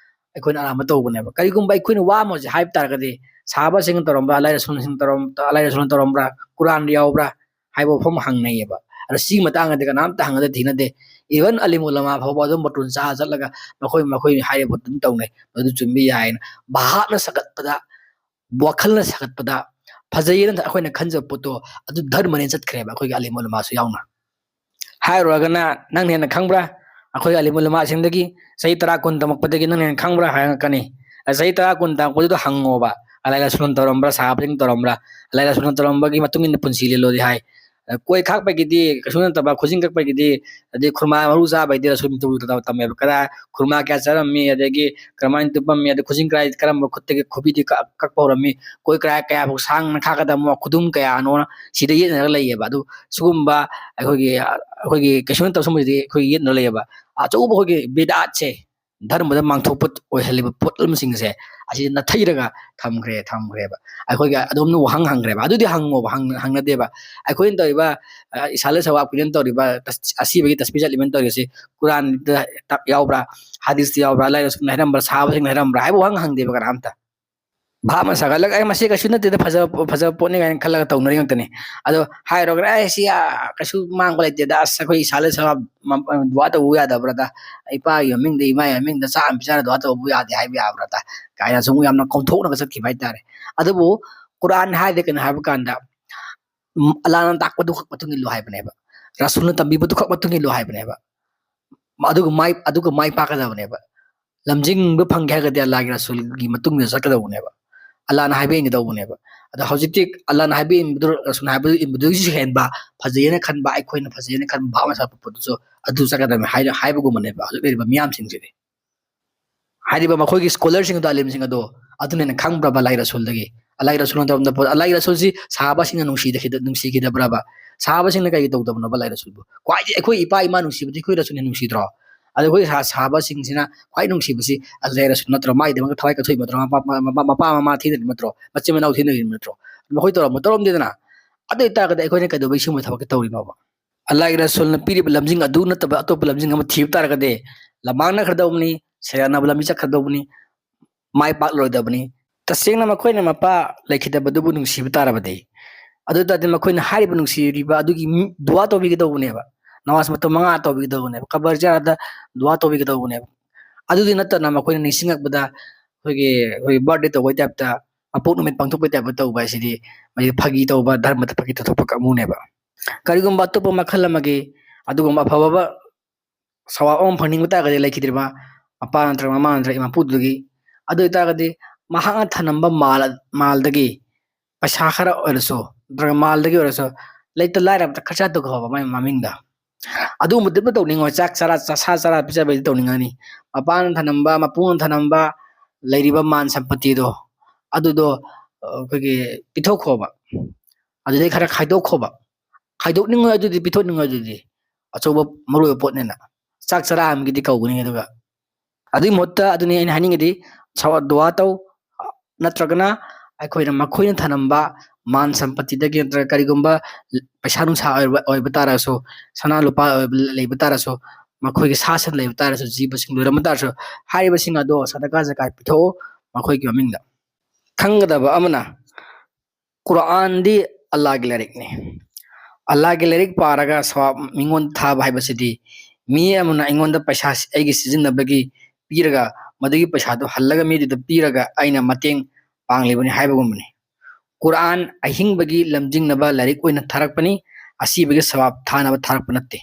ꯑꯩꯈꯣꯏꯅ ꯑꯔꯥꯟꯕ ꯇꯧꯕꯅꯦꯕ꯫ ꯀꯔꯤꯒꯨꯝꯕ ꯑꯩꯈꯣꯏꯅ ꯋꯥ ꯑꯃ ꯍꯧꯖꯤꯛ ꯍꯥꯏꯕ ꯇꯥꯔꯒꯗꯤ, ꯁꯍꯥꯕꯥꯁꯤꯡꯅ ꯇꯧꯔꯝꯕ꯭ꯔꯥ, ꯑꯂꯥꯏ ꯔꯁꯨꯜꯁꯤꯡ ꯇꯧꯔꯝ-, ꯑꯂꯥꯏ ꯔꯁꯨꯜꯅ ꯇꯧꯔꯝꯕ꯭ꯔꯥ, ꯀꯨꯔꯥꯟꯗ ꯌꯥꯎꯕ꯭ꯔꯥ ꯍꯥꯏꯕ ꯋꯥꯐꯝ ꯍꯪꯅꯩꯌꯦꯕ꯫ ꯑꯗꯣ ꯁꯤꯒꯤ ꯃꯇꯥꯡꯗꯗꯤ ꯀꯅꯥꯝꯇ ꯍꯪꯅꯗꯦ, ꯊꯤꯅꯗꯦ꯫ Even ꯑꯂꯤꯝ ꯎꯂꯃꯥ ꯐꯥꯎꯕ ꯑꯗꯨꯝ ꯃꯇꯨꯟ ꯆꯥ ꯆꯠꯂꯒ ꯃꯈꯣꯏ ꯃꯈꯣꯏ ꯍꯥꯏꯔꯤꯕ ꯑꯗꯨꯝ ꯇꯧꯅꯩ꯫ ꯑꯗꯨ ꯆꯨꯝꯕ ꯌꯥꯏꯅ ꯚꯥꯞꯅ ꯁꯥꯒꯠꯄꯗ, ꯋꯥꯈꯜꯅ ꯁꯥꯒꯠꯄꯗ ꯐꯖꯩꯌꯦꯅ ꯑꯩꯈꯣꯏꯅ ꯈꯟꯖꯕ ꯄꯣꯠꯇꯣ ꯑꯗꯨ ꯙꯔꯃꯅꯦꯅ ꯆꯠꯈ꯭ꯔꯦꯕ ꯑꯩꯈꯣꯏꯒꯤ ꯑꯂꯤꯝ ꯎꯂꯃꯥꯁꯨ ꯌꯥꯎꯅ꯫ ꯍꯥꯏꯔꯨꯔꯒꯅ ꯅꯪꯅ ꯍꯦꯟꯅ ꯈꯪꯕ꯭ꯔꯥ? ꯑꯩꯈꯣꯏ ꯑꯂꯤꯝ ꯎꯂꯃꯥꯁꯤꯡꯗꯒꯤ ꯆꯍꯤ ꯇꯔꯥ ꯀꯨꯟ ꯇꯝꯃꯛꯄꯗꯒꯤ ꯅꯪꯅ ꯍꯦꯟꯅ ꯈꯪꯕ꯭ꯔꯥ ꯍꯥꯏꯔꯛꯀꯅꯤ꯫ ꯑ, ꯆꯍꯤ ꯇꯔꯥ ꯀꯨꯟ ꯇꯝꯃꯛꯄꯗꯨꯗ ꯍꯪꯉꯣꯕ, ꯑꯂꯥꯏ ꯔꯁꯨꯜꯅ ꯇꯧꯔꯝꯕ꯭ꯔꯥ, ꯁꯍꯥꯕꯁꯤꯡ ꯇꯧꯔꯝꯕ꯭ꯔꯥ? ꯑꯂꯥꯏ ꯔꯁꯨꯜꯅ ꯇꯧꯔꯝꯕꯒꯤ ꯃꯇꯨꯡ ꯏꯟꯅ ꯄꯨꯟꯁꯤ ꯂꯦꯜꯂꯣꯗꯤ ꯍꯥꯏ꯫ ꯑ, ꯀꯣꯏ ꯈꯥꯛꯄꯒꯤꯗꯤ ꯀꯩꯁꯨ ꯅꯠꯇꯕ, ꯈꯨꯖꯤꯟ ꯀꯛꯄꯒꯤꯗꯤ, ꯑꯗꯩ ꯈꯨꯔꯃꯥ ꯃꯔꯨ ꯆꯥꯕꯩꯗꯤ ꯔꯁꯨꯜ ꯇꯧ-, ꯇꯧ-, ꯇꯝꯃꯦꯕ꯫ ꯀꯗꯥ ꯈꯨꯔꯃꯥ ꯀꯌꯥ ꯆꯥꯔꯝꯃꯤ, ꯑꯗꯒꯤ ꯀꯔꯝꯍꯥꯏꯅ ꯇꯨꯞꯄꯝꯃꯤ, ꯑꯗꯩ ꯈꯨꯖꯤꯟ ꯀꯔꯥꯏ ꯀꯔꯝꯕ ꯈꯨꯠꯇꯒꯤ ꯈꯨꯕꯤꯗꯤ ꯀꯛ-, ꯀꯛꯄ ꯍꯧꯔꯝꯃꯤ, ꯀꯣꯏ ꯀꯔꯥꯏ ꯀꯌꯥꯐꯥꯎ ꯁꯥꯡꯅ ꯈꯥꯛꯀꯗꯕꯅꯣ, ꯈꯨꯗꯨꯝ ꯀꯌꯥꯅꯣꯅ ꯁꯤꯗ ꯌꯦꯠꯅꯔꯒ ꯂꯩꯌꯦꯕ꯫ ꯑꯗꯨ ꯁꯤꯒꯨꯝꯕ ꯑꯩꯈꯣꯏꯒꯤ, ꯑꯩꯈꯣꯏꯒꯤ ꯀꯩꯁꯨ ꯅꯠꯇꯕ ꯁꯨꯝꯕꯁꯤꯗꯤ ꯑꯩꯈꯣꯏꯒꯤ ꯌꯦꯠꯅ ꯂꯩꯌꯦꯕ꯫ ꯑꯆꯧꯕ ꯑꯩꯈꯣꯏꯒꯤ ꯕꯤꯗꯥꯠꯁꯦ, ꯙꯔꯃꯗ ꯃꯥꯡꯊꯣꯛꯄ ꯑꯣꯏꯍꯜꯂꯤꯕ ꯄꯣꯠꯂꯝꯁꯤꯡꯁꯦ ꯑꯁꯤ ꯅꯥꯊꯩꯔꯒ ꯊꯝꯈ꯭ꯔꯦ, ꯊꯝꯈ꯭ꯔꯦꯕ꯫ ꯑꯩꯈꯣꯏꯒꯤ ꯑꯗꯣꯝꯅ ꯋꯥꯍꯪ ꯍꯪꯈ꯭ꯔꯦꯕ꯫ ꯑꯗꯨꯗꯤ ꯍꯪꯉꯣꯕ, ꯍꯪ-, ꯍꯪꯅꯗꯦꯕ꯫ ꯑꯩꯈꯣꯏꯅ ꯇꯧꯔꯤꯕ, ꯑ, ꯏꯁꯥꯂꯦ ꯁꯋꯥꯕꯀꯤꯅ ꯇꯧꯔꯤꯕ ꯇꯁ-, ꯑꯁꯤꯕꯒꯤ ꯇꯁꯕꯤꯍ ꯆꯠꯂꯤꯕꯅ ꯇꯧꯔꯤꯁꯤ ꯀꯨꯔꯥꯟꯗ ꯇ-, ꯌꯥꯎꯕ꯭ꯔꯥ, ꯍꯥꯗꯤꯁꯇ ꯌꯥꯎꯕ꯭ꯔꯥ, ꯑꯂꯥꯏ ꯔꯁꯨꯜꯅ ꯍꯥꯏꯔꯝꯕ꯭ꯔꯥ, ꯁꯍꯥꯕꯁꯤꯡꯅ ꯍꯥꯏꯔꯝꯕ꯭ꯔꯥ ꯍꯥꯏꯕ ꯋꯥꯍꯪ ꯍꯪꯗꯦꯕ ꯀꯅꯥꯝꯇ꯫ ꯚꯥꯞ ꯑꯃ ꯁꯥꯒꯠꯂꯒ, "ꯑꯩ ꯃꯁꯤ ꯀꯩꯁꯨ ꯅꯠꯇꯦꯗ, ꯐꯖꯕ, ꯐꯖꯕ ꯄꯣꯠꯅꯤ" ꯀꯥꯏꯅ ꯈꯜꯂꯒ ꯇꯧꯅꯔꯤ ꯉꯥꯛꯇꯅꯤ꯫ ꯑꯗꯣ ꯍꯥꯏꯔꯨꯔꯒꯅ, "ꯑꯦ, ꯁꯤ, ꯑ, ꯀꯩꯁꯨ ꯃꯥꯡꯕ ꯂꯩꯇꯦꯗ, ꯑꯁ, ꯑꯩꯈꯣꯏ ꯏꯁꯥꯂꯦ ꯁꯋꯥꯕ ꯃ-, ꯃ-, ꯗꯨꯋꯥ ꯇꯧꯕ ꯌꯥꯗꯕ꯭ꯔꯥꯗ, ꯏꯄꯥꯒꯤ ꯃꯃꯤꯡꯗ, ꯏꯃꯥꯒꯤ ꯃꯃꯤꯡꯗ ꯆꯥꯛ ꯑꯃ ꯄꯤꯖꯔ ꯗꯨꯋꯥ ꯇꯧꯕ ꯌꯥꯗꯦ ꯍꯥꯏꯕ ꯌꯥꯕ꯭ꯔꯥꯗ?" ꯀꯥꯏꯅ ꯁꯨꯝ ꯌꯥꯝꯅ ꯀꯥꯎꯊꯣꯛꯅꯒ ꯆꯠꯈꯤꯕ ꯍꯥꯏꯇꯥꯔꯦ꯫ ꯑꯗꯨꯕꯨ ꯀꯨꯔꯥꯟ ꯍꯥꯏꯗꯤ ꯀꯩꯅꯣ ꯍꯥꯏꯕ ꯀꯥꯟꯗ, ꯎꯝ, ꯑꯜꯂꯥꯍꯅ ꯇꯥꯛꯄꯗꯨ ꯈꯛ ꯃꯇꯨꯡ ꯏꯜꯂꯨ ꯍꯥꯏꯕꯅꯦꯕ, ꯔꯁꯨꯜꯅ ꯇꯝꯕꯤꯕꯗꯨ ꯈꯛ ꯃꯇꯨꯡ ꯏꯜꯂꯨ ꯍꯥꯏꯕꯅꯦꯕ꯫ ꯃ-, ꯑꯗꯨꯒ ꯃꯥꯏ, ꯑꯗꯨꯒ ꯃꯥꯏ ꯄꯥꯛꯀꯗꯕꯅꯦꯕ꯫ ꯂꯝꯖꯤꯡꯕ ꯐꯪꯒꯦ ꯍꯥꯏꯔꯒꯗꯤ ꯑꯜꯂꯥꯍꯒꯤ ꯔꯁꯨꯜꯒꯤ ꯃꯇꯨꯡ ꯏꯟꯅ ꯆꯠꯀꯗꯧꯕꯅꯦꯕ꯫ ꯑꯜꯂꯥꯍꯅ ꯍꯥꯏꯕ ꯏꯟꯒꯗꯧꯕꯅꯦꯕ꯫ ꯑꯗꯣ ꯍꯧꯖꯤꯛꯇꯤ ꯑꯜꯂꯥꯍꯅ ꯍꯥꯏꯕ ꯏꯟꯕꯗꯨ, ꯔꯁꯨꯜꯅ ꯍꯥꯏꯕꯗꯨ ꯏꯟꯕꯗꯨꯒꯤꯁꯨ ꯍꯦꯟꯕ, ꯐꯖꯩꯌꯦꯅ ꯈꯟꯕ, ꯑꯩꯈꯣꯏꯅ ꯐꯖꯩꯌꯦꯅ ꯈꯟꯕ ꯚꯥꯕ ꯑꯃ ꯁꯥꯕ ꯄꯣꯠꯇꯨꯁꯨ ꯑꯗꯨ ꯆꯠꯀꯗꯕꯅꯤ ꯍꯥꯏ-, ꯍꯥꯏꯕꯒꯨꯝꯕꯅꯦꯕ ꯍꯧꯖꯤꯛ ꯂꯩꯔꯤꯕ ꯃꯤꯌꯥꯝꯁꯤꯡꯁꯤꯗꯤ꯫ ꯍꯥꯏꯔꯤꯕ ꯃꯈꯣꯏꯒꯤ ꯁ꯭ꯀꯣꯂꯔꯁꯤꯡ ꯑꯗꯣ, ꯑꯥꯂꯤꯝꯁꯤꯡ ꯑꯗꯣ ꯑꯗꯨꯅ ꯍꯦꯟꯅ ꯈꯪꯕ꯭ꯔꯕ ꯑꯜꯂꯥꯍꯤ ꯔꯁꯨꯜꯗꯒꯤ? ꯑꯜꯂꯥꯍꯤ ꯔꯁꯨꯜꯅ ꯇꯧꯔꯝꯗꯕ ꯄꯣꯠ, ꯑꯜꯂꯥꯍꯤ ꯔꯁꯨꯜꯁꯤ ꯁꯍꯥꯕꯥꯁꯤꯡꯅ ꯅꯨꯡꯁꯤꯗꯈꯤꯗ-, ꯅꯨꯡꯁꯤꯈꯤꯗꯕ꯭ꯔꯕ? ꯁꯍꯥꯕꯥꯁꯤꯡꯅ ꯀꯩꯒꯤ ꯇꯧꯗꯕꯅꯣꯕ ꯑꯜꯂꯥꯍꯤ ꯔꯁꯨꯜꯕꯨ? ꯈ꯭ꯋꯥꯏꯗꯒꯤ ꯑꯩꯈꯣꯏ ꯏꯄꯥ ꯏꯃꯥ ꯅꯨꯡꯁꯤꯕꯗꯤ ꯑꯩꯈꯣꯏ ꯔꯁꯨꯜꯅ ꯅꯨꯡꯁꯤꯗ꯭ꯔꯣ? ꯑꯗꯣ ꯑꯩꯈꯣꯏ ꯁꯍꯥ-, ꯁꯍꯥꯕꯥꯁꯤꯡꯁꯤꯅ ꯈ꯭ꯋꯥꯏ ꯅꯨꯡꯁꯤꯕꯁꯤ ꯑꯜꯂꯥꯍꯤ ꯔꯁꯨꯜ ꯅꯠꯇ꯭ꯔꯣ? ꯃꯥꯒꯤꯗꯃꯛꯇ ꯊꯋꯥꯏ ꯀꯠꯊꯣꯛꯏ ꯅꯠꯇ꯭ꯔꯣ? ꯃꯄꯥ, ꯃ-, ꯃ-, ꯃꯄꯥ ꯃꯃꯥ ꯊꯤꯅꯔꯤꯕ ꯅꯠꯇ꯭ꯔꯣ? ꯃꯆꯤꯟ ꯃꯅꯥꯎ ꯊꯤꯅꯔꯤꯕ ꯅꯠꯇ꯭ꯔꯣ? ꯃꯈꯣꯏ ꯇꯧꯔꯝꯕ ꯇꯧꯔꯝꯗꯦꯗꯅ꯫ ꯑꯗꯨ ꯑꯣꯏꯇꯥꯔꯒꯗꯤ ꯑꯩꯈꯣꯏꯅ ꯀꯩꯗꯧꯕꯩ ꯁꯤꯒꯨꯝꯕ ꯊꯕꯛꯁꯦ ꯇꯧꯔꯤꯅꯣꯕ? ꯑꯜꯂꯥꯍꯒꯤ ꯔꯁꯨꯜꯅ ꯄꯤꯔꯤꯕ ꯂꯝꯖꯤꯡ ꯑꯗꯨ ꯅꯠꯇꯕ ꯑꯇꯣꯞꯄ ꯂꯝꯖꯤꯡ ꯑꯃ ꯊꯤꯕ ꯇꯥꯔꯒꯗꯤ, ꯂꯝꯃꯥꯡꯅꯈ꯭ꯔꯗꯧꯕꯅꯤ, ꯁꯦꯔꯥꯟꯅꯕ ꯂꯝꯕꯤ ꯆꯠꯈ꯭ꯔꯗꯧꯕꯅꯤ, ꯃꯥꯏ ꯄꯥꯛꯂꯣꯏꯗꯕꯅꯤ꯫ ꯇꯁꯦꯡꯅ ꯃꯈꯣꯏꯅ ꯃꯄꯥ ꯂꯩꯈꯤꯗꯕꯗꯨꯕꯨ ꯅꯨꯡꯁꯤꯕ ꯇꯥꯔꯕꯗꯤ, ꯑꯗꯨ ꯑꯣꯏ ꯇꯥꯔꯗꯤ ꯃꯈꯣꯏꯅ ꯍꯥꯏꯔꯤꯕ ꯅꯨꯡꯁꯤꯔꯤꯕ ꯑꯗꯨꯒꯤ ꯃꯤ-, ꯗꯨꯋꯥ ꯇꯧꯕꯤꯒꯗꯧꯕꯅꯦꯕ꯫ ꯅꯃꯥꯖ ꯃꯇꯝ ꯃꯉꯥ ꯇꯧꯕꯤꯒꯗꯧꯕꯅꯦꯕ꯫ ꯀꯕꯔ ꯖꯤꯌꯥꯔꯠꯇ ꯗꯨꯋꯥ ꯇꯧꯕꯤꯒꯗꯧꯕꯅꯦꯕ꯫ ꯑꯗꯨꯗꯤ ꯅꯠꯇꯅ ꯃꯈꯣꯏꯅ ꯅꯤꯡꯁꯤꯡꯉꯛꯄꯗ ꯑꯩꯈꯣꯏꯒꯤ, ꯑꯩꯈꯣꯏꯒꯤ birthday ꯇꯧꯕꯩ type ꯇ, ꯃꯄꯣꯛ ꯅꯨꯃꯤꯠ ꯄꯥꯡꯊꯣꯛꯄꯩ type ꯇ ꯇꯧꯕ ꯍꯥꯏꯁꯤꯗꯤ ꯃꯁꯤ ꯐꯥꯒꯤ ꯇꯧꯕ, ꯙꯔꯃꯗ ꯐꯥꯒꯤ ꯇꯧꯊꯣꯛꯄ ꯀꯥꯡꯕꯨꯅꯦꯕ꯫ ꯀꯔꯤꯒꯨꯝꯕ ꯑꯇꯣꯞꯄ ꯃꯈꯜ ꯑꯃꯒꯤ ꯑꯗꯨꯒꯨꯝꯕ ꯑꯐꯕ ꯁꯋꯥꯕ ꯑꯃ ꯐꯪꯅꯤꯡꯕ ꯇꯥꯔꯒꯗꯤ ꯂꯩꯈꯤꯗ꯭ꯔꯤꯕ ꯃꯄꯥ ꯅꯠꯇ꯭ꯔꯒ ꯃꯃꯥ ꯅꯠꯇ꯭ꯔꯒ ꯏꯃꯥꯄꯨꯗꯨꯒꯤ, ꯑꯗꯨ ꯑꯣꯏꯇꯥꯔꯒꯗꯤ ꯃꯍꯥꯛꯅ ꯊꯅꯝꯕ ꯃꯥꯜ, ꯃꯥꯜꯗꯒꯤ ꯄꯩꯁꯥ ꯈꯔ ꯑꯣꯏꯔꯁꯨ ꯅꯠꯇ꯭ꯔꯒ ꯃꯥꯜꯗꯒꯤ ꯑꯣꯏꯔꯁꯨ ꯂꯩꯇ ꯂꯥꯏꯔꯕꯗ ꯈꯔ ꯆꯥꯗꯣꯛꯈꯣꯕ ꯃꯥꯏ ꯃꯃꯤꯡꯗ꯫ ꯑꯗꯨꯒꯨꯝꯕꯗꯨ ꯇꯧꯅꯤꯡꯉꯣꯏ꯫ ꯆꯥꯛ ꯆꯔꯥ, ꯆ-, ꯁꯥ ꯆꯔꯥ ꯄꯤꯖꯕꯩꯗꯤ ꯇꯧꯅꯤꯡꯉꯅꯤ꯫ ꯃꯄꯥꯅ ꯊꯅꯝꯕ, ꯃꯄꯨꯅ ꯊꯅꯝꯕ ꯂꯩꯔꯤꯕ ꯃꯥꯟ ꯁꯝꯄꯇꯤꯗꯣ, ꯑꯗꯨꯗꯣ, ꯑ, ꯑꯩꯈꯣꯏꯒꯤ ꯄꯤꯊꯣꯛꯈꯣꯕ꯫ ꯑꯗꯨꯗꯩ ꯈꯔ ꯈꯥꯏꯗꯣꯛꯈꯣꯕ꯫ ꯈꯥꯏꯗꯣꯛꯅꯤꯡꯉꯣꯏ ꯑꯗꯨꯗꯤ, ꯄꯤꯊꯣꯛꯅꯤꯡꯉꯣꯏ ꯑꯗꯨꯗꯤ꯫ ꯑꯆꯧꯕ ꯃꯔꯨ ꯑꯣꯏꯕ ꯄꯣꯠꯅꯤꯅ꯫ ꯆꯥꯛ ꯆꯔꯥ ꯑꯃꯒꯤꯗꯤ ꯀꯧꯒꯅꯤ ꯑꯗꯨꯒ꯫ ꯑꯗꯨꯒꯤ ꯃꯍꯨꯠꯇ ꯑꯗꯨꯅꯤ ꯑꯩꯅ ꯍꯥꯏꯅꯤꯡꯉꯤꯗꯤ, ꯁꯋꯥ-, ꯗꯨꯋꯥ ꯇꯧ, ꯅꯠꯇ꯭ꯔꯒꯅ ꯑꯩꯈꯣꯏꯅ ꯃꯈꯣꯏꯅ ꯊꯅꯝꯕ ꯃꯥꯟ ꯁꯝꯄꯇꯤꯗꯒꯤ ꯅꯠꯇ꯭ꯔꯒ ꯀꯔꯤꯒꯨꯝꯕ ꯄꯩꯁꯥ ꯅꯨꯡꯁꯥ ꯑꯣꯏꯕ, ꯑꯣꯏꯕ ꯇꯥꯔꯁꯨ, ꯁꯅꯥ ꯂꯨꯄꯥ ꯑꯣꯏꯕ ꯂꯩꯕ ꯇꯥꯔꯁꯨ, ꯃꯈꯣꯏꯒꯤ ꯁꯥ ꯁꯟ ꯂꯩꯕ ꯇꯥꯔꯁꯨ, ꯖꯤꯕꯁꯤꯡ ꯂꯣꯏꯔꯝꯕ ꯇꯥꯔꯁꯨ, ꯍꯥꯏꯔꯤꯕꯁꯤꯡ ꯑꯗꯣ ꯁꯗꯀꯥ ꯖꯀꯥꯠ ꯄꯤꯊꯣꯛꯎ ꯃꯈꯣꯏꯒꯤ ꯃꯃꯤꯡꯗ꯫ ꯈꯪꯒꯗꯕ ꯑꯃꯅ, ꯀꯨꯔꯥꯟꯗꯤ ꯑꯜꯂꯥꯍꯒꯤ ꯂꯥꯏꯔꯤꯛꯅꯤ꯫ ꯑꯜꯂꯥꯍꯒꯤ ꯂꯥꯏꯔꯤꯛ ꯄꯥꯔꯒ ꯁꯋꯥꯕ ꯃꯤꯉꯣꯟꯗ ꯊꯥꯕ ꯍꯥꯏꯕꯁꯤꯗꯤ ꯃꯤ ꯑꯃꯅ ꯑꯩꯉꯣꯟꯗ ꯄꯩꯁꯥ ꯑꯩꯒꯤ ꯁꯤꯖꯤꯟꯅꯕꯒꯤ ꯄꯤꯔꯒ, ꯃꯗꯨꯒꯤ ꯄꯩꯁꯥꯗꯨ ꯍꯜꯂꯒ ꯃꯤꯗꯨꯗ ꯄꯤꯔꯒ ꯑꯩꯅ ꯃꯇꯦꯡ ꯄꯥꯡꯂꯤꯕꯅꯤ ꯍꯥꯏꯕꯒꯨꯝꯕꯅꯤ꯫ ꯀꯨꯔꯥꯟ ꯑꯍꯤꯡꯕꯒꯤ ꯂꯝꯖꯤꯡꯅꯕ ꯂꯥꯏꯔꯤꯛ ꯑꯣꯏꯅ ꯊꯥꯔꯛꯄꯅꯤ, ꯑꯁꯤꯕꯒꯤ ꯁꯋꯥꯕ ꯊꯥꯅꯕ ꯊꯥꯔꯛꯄ ꯅꯠꯇꯦ꯫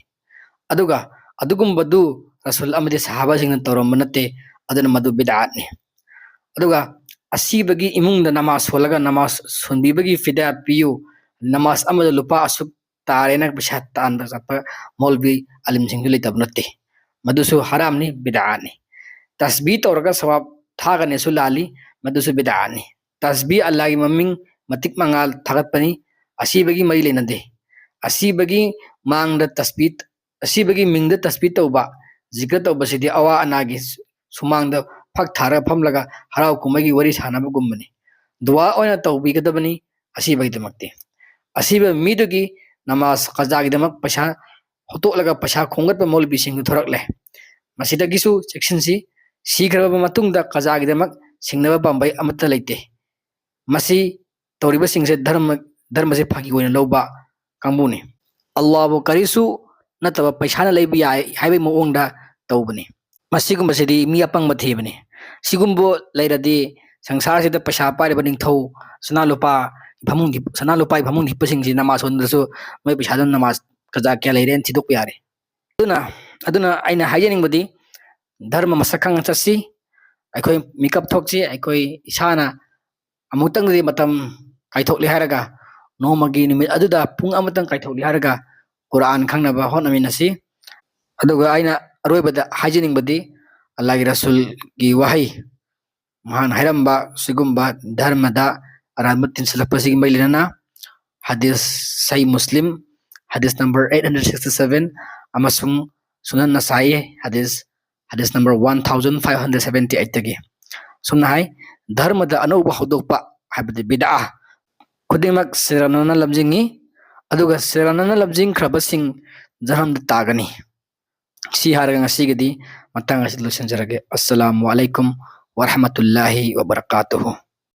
ꯑꯗꯨꯒ ꯑꯗꯨꯒꯨꯝꯕꯗꯨ ꯔꯁꯨꯜ ꯑꯃꯗꯤ ꯁꯍꯥꯕꯥꯁꯤꯡꯅ ꯇꯧꯔꯝꯕ ꯅꯠꯇꯦ, ꯑꯗꯨꯅ ꯃꯗꯨ ꯕꯤꯗꯑꯠꯅꯤ꯫ ꯑꯗꯨꯒ ꯑꯁꯤꯕꯒꯤ ꯏꯃꯨꯡꯗ ꯅꯃꯥꯖ ꯁꯣꯜꯂꯒ ꯅꯃꯥꯖ ꯁꯣꯟꯕꯤꯕꯒꯤ ꯐꯤꯗꯥ ꯄꯤꯌꯨ, ꯅꯃꯥꯖ ꯑꯃꯗ ꯂꯨꯄꯥ ꯑꯁꯨꯛ ꯇꯥꯔꯦꯅ ꯄꯩꯁꯥ ꯇꯥꯟꯕ ꯆꯠꯄ ꯃꯧꯂꯕꯤ ꯑꯂꯤꯝꯁꯤꯡꯁꯨ ꯂꯩꯇꯕ ꯅꯠꯇꯦ꯫ ꯃꯗꯨꯁꯨ ꯍꯔꯥꯝꯅꯤ, ꯕꯤꯗꯑꯠꯅꯤ꯫ ꯇꯁꯕꯤ ꯇꯧꯔꯒ ꯁꯋꯥꯕ ꯊꯥꯒꯅꯤꯁꯨ ꯂꯥꯜꯂꯤ, ꯃꯗꯨꯁꯨ ꯕꯤꯗꯥꯅꯤ꯫ ꯇꯁꯕꯤ ꯑꯜꯂꯥꯒꯤ ꯃꯃꯤꯡ ꯃꯇꯤꯛ ꯃꯉꯥ ꯊꯥꯒꯠꯄꯅꯤ, ꯑꯁꯤꯕꯒꯤ ꯃꯔꯤ ꯂꯩꯅꯗꯦ꯫ ꯑꯁꯤꯕꯒꯤ ꯃꯥꯡꯗ ꯇꯁꯕꯤ ꯑꯁꯤꯕꯒꯤ ꯃꯤꯡꯗ ꯇꯁꯕꯤ ꯇꯧꯕ, ꯖꯤꯀꯔ ꯇꯧꯕꯁꯤꯗꯤ ꯑꯋꯥ ꯑꯅꯥꯒꯤ ꯁꯨꯃꯥꯡꯗ ꯐꯛ ꯊꯥꯔꯒ ꯐꯝꯂꯒ ꯍꯔꯥꯎ ꯀꯨꯝꯍꯩꯒꯤ ꯋꯥꯔꯤ ꯁꯥꯟꯅꯕꯒꯨꯝꯕꯅꯤ꯫ ꯗꯨꯋꯥ ꯑꯣꯏꯅ ꯇꯧꯕꯤꯒꯗꯕꯅꯤ ꯑꯁꯤꯕꯒꯤꯗꯃꯛꯇꯤ꯫ ꯑꯁꯤꯕ ꯃꯤꯗꯨꯒꯤ ꯅꯃꯥꯖ ꯀꯖꯥꯒꯤꯗꯃꯛ ꯄꯩꯁꯥ ꯍꯣꯠꯇꯣꯛꯂꯒ ꯄꯩꯁꯥ ꯈꯣꯝꯒꯠꯄ ꯃꯧꯂꯕꯤꯁꯤꯡꯗꯨ ꯊꯣꯔꯛꯂꯦ꯫ ꯃꯁꯤꯗꯒꯤꯁꯨ ꯆꯦꯛꯁꯤꯟꯁꯤ, ꯁꯤꯈ꯭ꯔꯕ ꯃꯇꯨꯡꯗ ꯀꯖꯥꯒꯤꯗꯃꯛ ꯁꯤꯡꯅꯕ ꯄꯥꯝꯕꯩ ꯑꯃꯠꯇ ꯂꯩꯇꯦ꯫ ꯃꯁꯤ ꯇꯧꯔꯤꯕꯁꯤꯡꯁꯦ ꯙꯔꯃ, ꯙꯔꯃꯁꯦ ꯐꯥꯒꯤ ꯑꯣꯏꯅ ꯂꯧꯕ ꯀꯥꯡꯕꯨꯅꯤ꯫ ꯑꯜꯂꯥꯍꯕꯨ ꯀꯔꯤꯁꯨ ꯅꯠꯇꯕ ꯄꯩꯁꯥꯅ ꯂꯩꯕ ꯌꯥꯏ ꯍꯥꯏꯕꯒꯤ ꯃꯑꯣꯡꯗ ꯇꯧꯕꯅꯤ꯫ ꯃꯁꯤꯒꯨꯝꯕꯁꯤꯗꯤ ꯃꯤ ꯑꯄꯪꯕ ꯊꯤꯕꯅꯤ꯫ ꯁꯤꯒꯨꯝꯕ ꯂꯩꯔꯗꯤ ꯁꯪꯁꯥꯔꯁꯤꯗ ꯄꯩꯁꯥ ꯄꯥꯏꯔꯤꯕ ꯅꯤꯡꯊꯧ ꯁꯅꯥ ꯂꯨꯄꯥ ꯐꯃꯨꯡ ꯍꯤꯞ-, ꯁꯅꯥ ꯂꯨꯄꯥꯒꯤ ꯐꯃꯨꯡ ꯍꯤꯞꯄꯁꯤꯡꯁꯤ ꯅꯃꯥꯖ ꯁꯣꯟꯗꯁꯨ ꯃꯣꯏ ꯄꯩꯁꯥꯗꯨꯅ ꯅꯃꯥꯖ ꯀꯖꯥ ꯀꯌꯥ ꯂꯩꯔꯦꯅ ꯊꯤꯗꯣꯛꯄ ꯌꯥꯔꯦ꯫ ꯑꯗꯨꯅ, ꯑꯗꯨꯅ ꯑꯩꯅ ꯍꯥꯏꯖꯅꯤꯡꯕꯗꯤ ꯙꯔꯃ ꯃꯁꯛ ꯈꯪꯅ ꯆꯠꯁꯤ꯫ ꯑꯩꯈꯣꯏ ꯃꯤꯀꯞ ꯊꯣꯛꯁꯤ꯫ ꯑꯩꯈꯣꯏ ꯏꯁꯥꯅ ꯑꯃꯨꯛꯇꯪꯗꯤ ꯃꯇꯝ ꯀꯥꯏꯊꯣꯛꯂꯦ ꯍꯥꯏꯔꯒ, ꯅꯣꯡꯃꯒꯤ ꯅꯨꯃꯤꯠ ꯑꯗꯨꯗ ꯄꯨꯡ ꯑꯃꯇꯪ ꯀꯥꯏꯊꯣꯛꯂꯦ ꯍꯥꯏꯔꯒ ꯀꯨꯔꯥꯟ ꯈꯪꯅꯕ ꯍꯣꯠꯅꯃꯤꯟꯅꯁꯤ꯫ ꯑꯗꯨꯒ ꯑꯩꯅ ꯑꯔꯣꯏꯕꯗ ꯍꯥꯏꯖꯅꯤꯡꯕꯗꯤ ꯑꯜꯂꯥꯍꯒꯤ ꯔꯁꯨꯜꯒꯤ ꯋꯥꯍꯩ, ꯃꯍꯥꯛꯅ ꯍꯥꯏꯔꯝꯕ ꯁꯤꯒꯨꯝꯕ ꯙꯔꯃꯗ ꯑꯔꯥꯟꯕ ꯇꯤꯟꯁꯤꯜꯂꯛꯄꯁꯤꯒꯤ ꯃꯔꯤ ꯂꯩꯅꯅ ꯍꯗꯤꯁ ꯁꯍꯤ ꯃꯨꯁꯂꯤꯝ, ꯍꯗꯤꯁ number eight hundred sixty seven, ꯑꯃꯁꯨꯡ ꯁꯨꯅꯟ ꯅꯁꯥꯏ, ꯍꯗꯤꯁ, ꯍꯗꯤꯁ number one thousand five hundred seventy eight ꯇꯒꯤ꯫ ꯁꯨꯝꯅ ꯍꯥꯏ, ꯙꯔꯃꯗ ꯑꯅꯧꯕ ꯍꯧꯗꯣꯛꯄ ꯍꯥꯏꯕꯗꯤ ꯕꯤꯗꯥ ꯈꯨꯗꯤꯡꯃꯛ ꯁꯦꯔꯥꯟꯅꯅ ꯂꯝꯖꯤꯡꯏ, ꯑꯗꯨꯒ ꯁꯦꯔꯥꯟꯅꯅ ꯂꯝꯖꯤꯡꯈ꯭ꯔꯕꯁꯤꯡ ꯖꯍꯟꯅꯝꯗ ꯇꯥꯒꯅꯤ꯫ ꯁꯤ ꯍꯥꯏꯔꯒ ꯉꯁꯤꯒꯤꯗꯤ ꯃꯇꯥꯡ ꯑꯁꯤꯗ ꯂꯣꯏꯁꯤꯟꯖꯔꯒꯦ꯫ ꯑꯁꯁꯂꯥꯃꯨ ꯑꯂꯩꯀꯨꯝ ꯋꯔꯍꯃꯇꯨꯜꯂꯥꯍꯤ ꯋꯕꯔꯀꯥꯇꯨꯍꯨ꯫